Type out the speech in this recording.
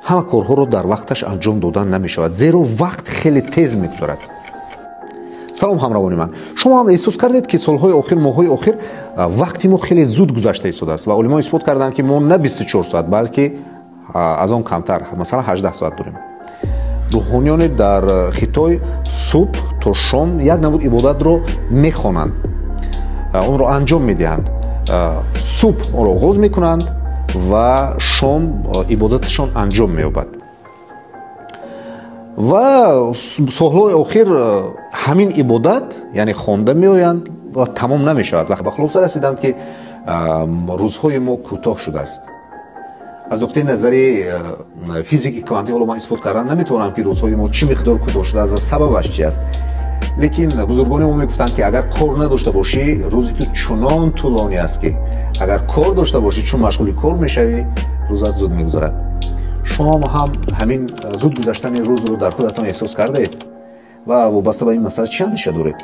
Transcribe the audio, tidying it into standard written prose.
Ҳама корҳоро дар вақташ анҷом додан намешавад, зеро вақт хеле тез мегузарад. Салом, ҳамравони ман. Шумо ҳам эҳсос кардед, ки солҳои охир, моҳҳои охир вақти мо хеле зуд гузашта истодааст ва олимон исбот карданд, ки мо на 24 соат, балки аз он камтар, масалан, 18 соат дорем. Рӯҳониёне дар Хитой субҳ то шом як намуд ибодатро мехонанд, онро анҷом медиҳанд. Субҳ онро оғоз мекунанд ва шом ибодаташон анҷом меёбад. Ва солҳои охир ҳамин ибодат, яъне, хонда меоянд ва тамом намешавад ва ба хулоса расиданд, ки рӯзҳои мо кӯтоҳ шудааст. Аз нуқтаи назари физики квантӣ ҳоло ман исбот кардан наметавонам, ки рӯзҳои мо чӣ миқдор кӯтоҳ шудааст ва сабабаш чи аст, лекин бузургони мо мегуфтанд, ки агар кор надошта бошӣ, рӯзи ту чунон тӯлонӣ аст, ки агар кор дошта бошӣ, чун машғули кор мешавӣ, рӯзат зуд мегузарад. Шумо ҳам ҳамин зуд гузаштани рӯзро дар худатон эҳсос кардаед ва вобаста ба ин масъала чӣ андеша доред?